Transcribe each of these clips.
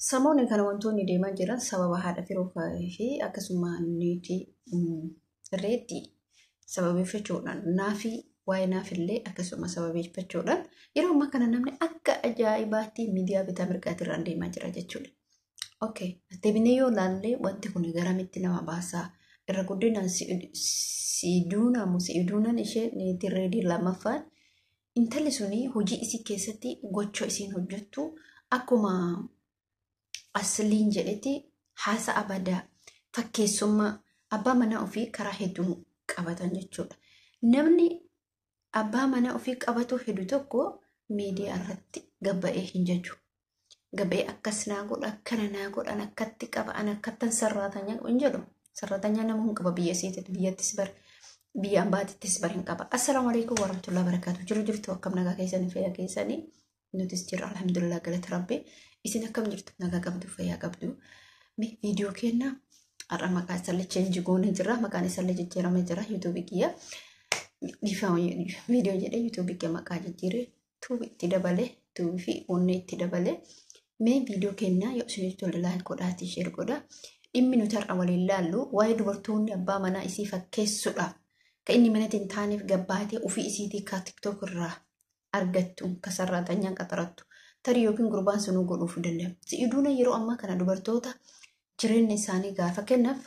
Samoonni kana wantoonni deemaa jiran sababa haadha firoo fi akkasuma niitii reetii sababeeffachuudhaan naafii waa'ee naafillee akkasuma sababeeffachuudhaan yeroo ammaa kana namni akka ajaa'ibaatti miidiyaa bitaa mirgaatirraan deemaa jira jechuudha. Okay, deebinee yoo ilaalle wanti kun garamitti nama baasaa? Irra guddinaan si'iduunaan ishee niitii reedii lammaffaan intalli suni hojii isii keessatti gocha isiin hojjettu akkuma asliin jedhetti haasa'a badaa fakkeessummaa abbaa manaa ofii karaa hedduun qabatan jechuudha. Namni abbaa manaa ofii qabatu hedu tokko miidiyaa irratti gabba'ee hin jaju. Gabba'ee akkas naa godha, akkana naa godhan, akkatti qaba, an akkattan sarraatanyaa hin jedhu. Sarraatanyaa nama hin qaba biyya isiitti, biyyattis bar, biyya ambaatittis bar hin qaba. Assalaamu alaikum warahmatullahi wabarakatuh. Jiru jirtu akkam nagaa keessanii fayyaa keessanii? Nutis jirra alhamdulillah galata rabbi. Isin akkam jirtu nagaa qabdu fayyaa qabdu. Mee viidiyoo kenna har'a maqaa isallee change goonee jirra. Maqaan isallee jijjiiramee jira yuutuubii kiyya. Dhiifama viidiyoo jedhee yuutuubii kiyya maqaa jijjiiree tuubi itti dabalee tuubii fi onnee itti dabalee. Mee viidiyoo kenna yoo isinitti tole like godhaatii share godhaa. Dhimmi nuti har'a waliin laallu waa'ee dubartoonni abbaa manaa isii fakkeessuudhaaf kan inni manatti hin taaneef gabbaatee ofii isiitii ka tiktook irraa argattu ka sarraatanyaan qaxarattu tarii yookiin gurbaan sunuu godhuuf danda'a. Si'iduuna yeroo ammaa kana dubartoota jireenya isaanii gaafa kennaaf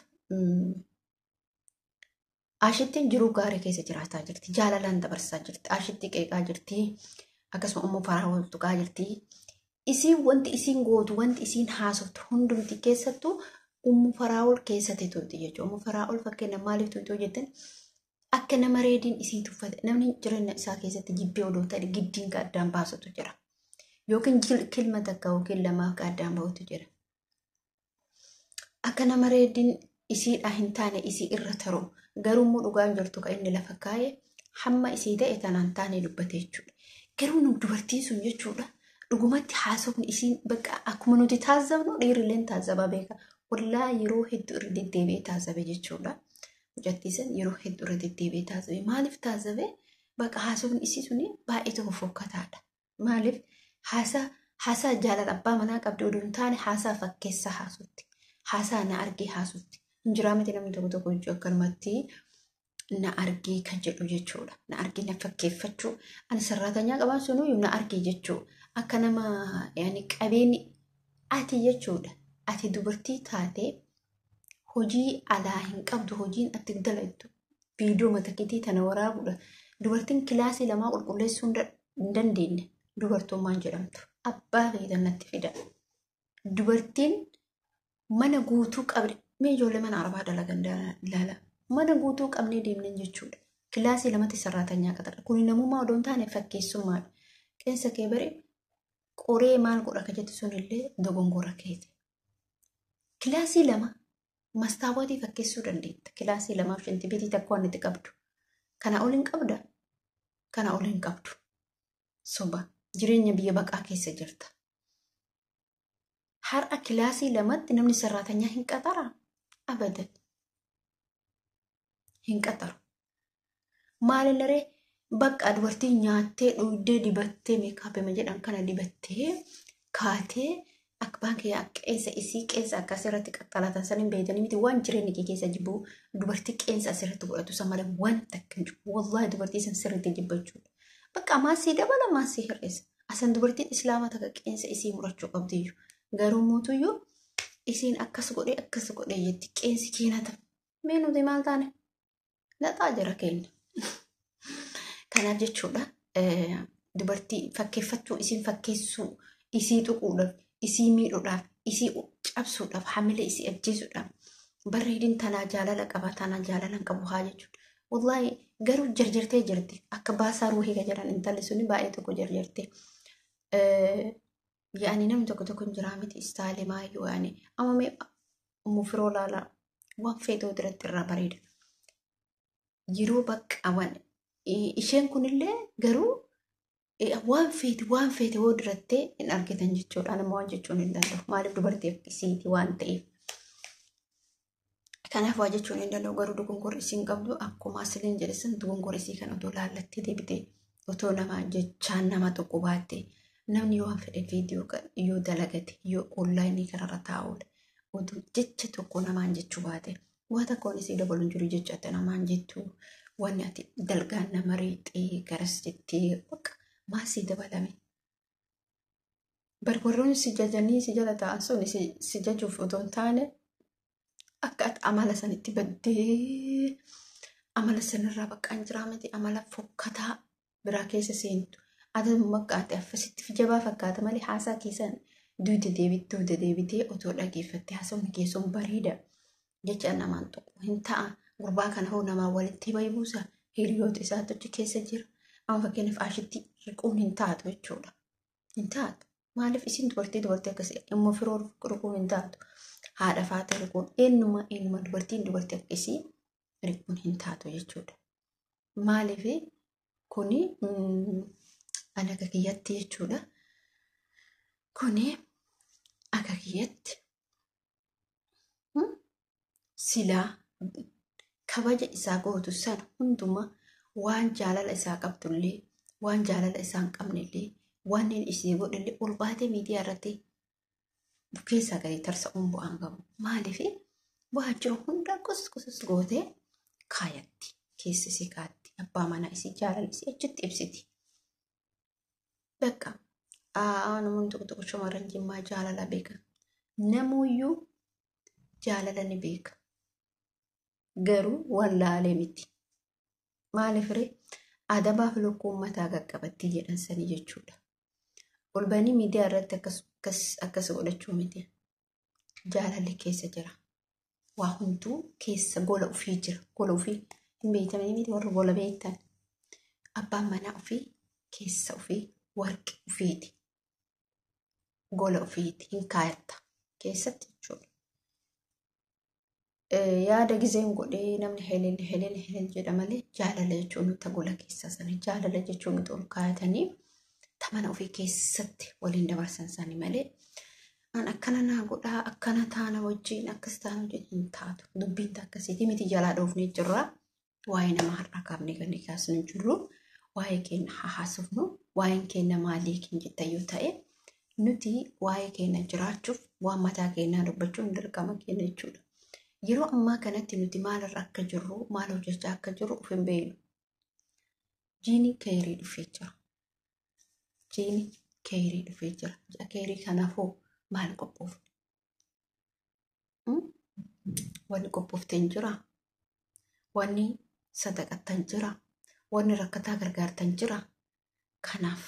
Ashittiin jiruu gaarii keessa jiraataa jirti. Jaalalaan dabarsaa jirti. Ashitti qeeqaa jirti. Akkasuma immoo faraa wal tuqaa jirti. Isiin wanti isiin gootu wanti isiin haasoftu hundumti keessattuu Ummu Faraa'ol keessatti tuuti jechuudha. Ummu Faraa'ol fakkeenya maaliif tuuti yoo jettan akka nama reediin isii tuffate namni jireenya isaa keessatti jibbee odoo ta'e giddiin ka addaan baasutu jira. Yookiin kilma takka yookiin lamaaf ka addaan bahutu jira. Akka nama reediin isiidhaa hin taane isii irra taru garuu immoo dhugaan jirtu kan inni lafa kaa'e hamma isii ta'e tanaan taane dubbate jechuudha. Garuu nu dubartiin sun jechuudha dhugumatti haasofni isiin bakka akkuma nuti taazabnu dhiirrilleen taazabaa beeka. Wallaa yeroo hedduu irra deddeebi'ee taazabe jechuudha. Mucattii san yeroo hedduu irra deddeebi'ee taazabe. Maaliif taazabe? Bakka haasofni isii suni baay'ee tokko fokkataadha. Maaliif haasaa haasaa jaalala abbaa manaa qabdi oduu hin taane haasaa fakkeessaa haasofti. Haasaa na argee haasofti. Hin jiraa miti namni tokko tokko jechuun akkanumatti na argee kan jedhu jechuudha. Na argee na fakkeeffachuu. Ani sarraatanyaa qabaan sunuyyuu na argee jechuu. Akka nama yaani qabeenyi ati jechuudha. Ati dubartii taatee hojii alaa hin qabdu hojiin ati dalagdu viidiyoo matakitii tana waraabuudha. Dubartiin kilaasii lamaa qulqulleessuu hin dandeenye dubartummaan jedhamtu. Abbaa feetan natti fida. Dubartiin mana guutuu qabde mee ijoollee mana arabaa dalagan ilaala. Mana guutuu qabnee deemnan jechuudha. Kilaasii lamatti sarraatanyaa qaxarra. Kuni namummaa odoo hin taane fakkeessummaadha. Qeensa kee bare qoree maal godha ka jettu sunillee dogongora keeti. Kilaasii lama mastaawwatii fakkeessuu dandeetta. Kilaasii lamaaf shintibeetii takka waan itti qabdu. Kana ol hin qabda. Kana ol hin qabdu. Soba. Jireenya biyya baqaa keessa jirta. Har'a kilaasii lamatti namni sarraatanyaa hin qaxaraa? Abadan. Hin qaxaru. Maalinaree bakka dubartiin nyaattee dhugdee dibattee meekaapima jedhan kana dibattee kaatee abbaan kee qeensa isii qeensa akka asirratti qaxxalatan san hin beektanii miti waan jireenya kee keessa jibbu dubartii qeensa asirratti godhatu san malee waan takka hin jiru. Wallaahi dubartii san sirriitti jibbachuudha. Bakka maasii dabala maasii hir'isa. Asan dubartiin islaamaa takka qeensa isii murachuu qabdiyyuu. Garuu mootuyyuu isiin akkas godhee akkas godhee jetti qeensi keenata. Mee nuti maal taane? Laxaa jira keenya. Kanaaf jechuudha dubartii fakkeeffachuu isiin fakkeessuu isii tuquudhaaf isii miidhuudhaaf isii cabsuudhaaf hamilee isii ajjeesuudhaaf bareedin tanaa jaalala qaba tanaa jaalala hin qabu haa jechuudha. Wallaahi garuu jarjartee jirti akka baasaa ruuhii ka jedhan intalli suni baay'ee tokko jarjartee. Yaani namni tokko tokko hin jiraa miti istaayilii maayyuu yaani amma mee ummu firoo laalaa waan feetoo diratti irraa bareeda. Yeroo bakka waan isheen kunillee garuu waan feete waan feete yoo dirattee hin argitan jechuudha. Nama waan jechuun hin danda'u. Maaliif dubartii akkasiiti waan ta'eef. Kanaaf waa jechuun hin danda'u garuu dogongorri isiin qabdu akkuma asiliin jedhe san dogongorri isii kan otoo laallattee deebitee otoo nama jechaan nama tokko baatte Namni yoo fedhe viidiyoo yoo dalagate yoo onlaayinii kanarra taa'uudha. Oduu jecha tokko namaan jechuu baate waa tokkoon isii dabalu hin jiru jecha ati namaan jettu wanni ati dalgaan nama riixee garas jettee bakka maasii dabalame. Barbarroonni si jajanii si jala taa'an sun si jajuuf otoo hin taane akka ati amala sanitti baddee amala sanirraa bakka hin jiraa miti amala fokkataa biraa keessa seentu. Ati bakka ati akkasitti jabaa fakkaata malee haasaa keessan duuta deebitee otoo dhageeffattee haasawni keessoon bareeda jecha namaan tuqu hin ta'a. Gurbaa kana hoo namaa walitti buusa hiriyoota isaatti achi keessa jira. Amma fakkeenyaaf ashitti riquun hin taatu jechuudha. Hin taatu. Maaliif isin dubartii akkasii immoo firoo riquun hin taatu. Haadha faata riquun eenyuma dubartiin dubartii akkasii riquun hin taatu jechuudha. Maaliif kuni ani akka kiyyatti jechuudha. Kuni akka kiyyatti silaa kabaja isaa gootu sana hundumaa waan jaalala isaa qabdullee waan jaalala isaa hin qabnellee waan inni isii godhellee ol baatee miidiyaa irratti keessaa gadi tarsa'uun bu'aan qabu. Maaliif bu'aa jiru hunda qos gootee kaayatti keessa isii kaatti abbaa manaa isii jaalala isii achitti ibsiti. Bakka namoonni tokko tokko shamarran jimmaa jaalala beeka. Namuyyuu jaalala ni beeka. Garuu wallaalee miti. Maaliif ree adabaaf lukkuun mataa qaqqabatti jedhan sanii jechuudha. Ol banii miidiyaa irratti akkas godhachuu miti. Jaalalli keessa jira. Waa hunduu keessa gola ofii jira. Gola ofii hin beektamanii miti warra gola beektan. Abbaan manaa ofii keessa ofii warqi ofiiti. Gola ofiiti hin kaayatta keessatti jechuudha. Yaada gizeen godhee namni helel helel helel jedha malee jaalala jechuun nuti gola keessa sana jaalala jechuun nuti ol kaayatanii mana ofii keessatti waliin dabarsan sanii malee an akkana naa godhaa akkana taana wajjin akkas taana wajjin hin taatu. Dubbiin akkasiiti miti jalaa dhoofnee jirra. Waa'ee nama har'a kaafnee kan kaasnu jirru waa'ee keenya haasofnu waa'een keenya maalii kan jettan yoo ta'e nuti waa'ee keenya jiraachuuf waan mataa keenyaa dubbachuun dirqama keenya jechuudha. Yeroo ammaa kanatti nuti maalirra akka jirru maal hojjechaa akka jirru of hin beeknu. Jiini keerii dhufee jira. Jiini keerii dhufee jira. Ji'a keerii kanaafuu maal qophoofne? Wanni qophoofte hin jiraa? Wanni sadaqattan jira? Wanni rakkataa gargaartan jira? Kanaaf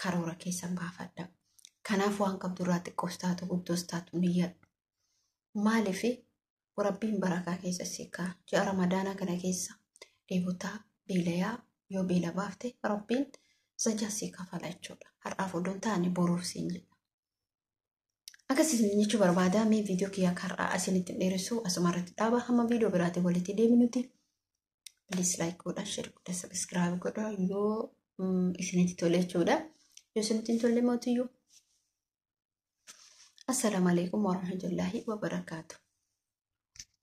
karoora keessan baafadha. Kanaaf waan qabdu irraa xiqqoos taatu guddoos taatu ni yaaddu. Maaliif Rabbiin barakaa keessa si kaa'a. Ji'a Ramadaanaa kana keessa dheebotaa beelayaa yoo beela baafte Rabbiin sajaa si kafala jechuudha. Har'aaf odoo hin taane boruuf siin jedha. Akkasiin jechuu barbaada. Mee viidiyoo kiyyaa har'aa isinitti dheeressu asuma irratti dhaaba. Hamma viidiyoo biraatiin walitti deebinuti. Please like godhaa, share godhaa, subscribe godhaa yoo isinitti tole jechuudha. Yoo isinitti hin tolle mootiyyuu. Assalaamu alaikum warahmatullaahi wabarakaatu.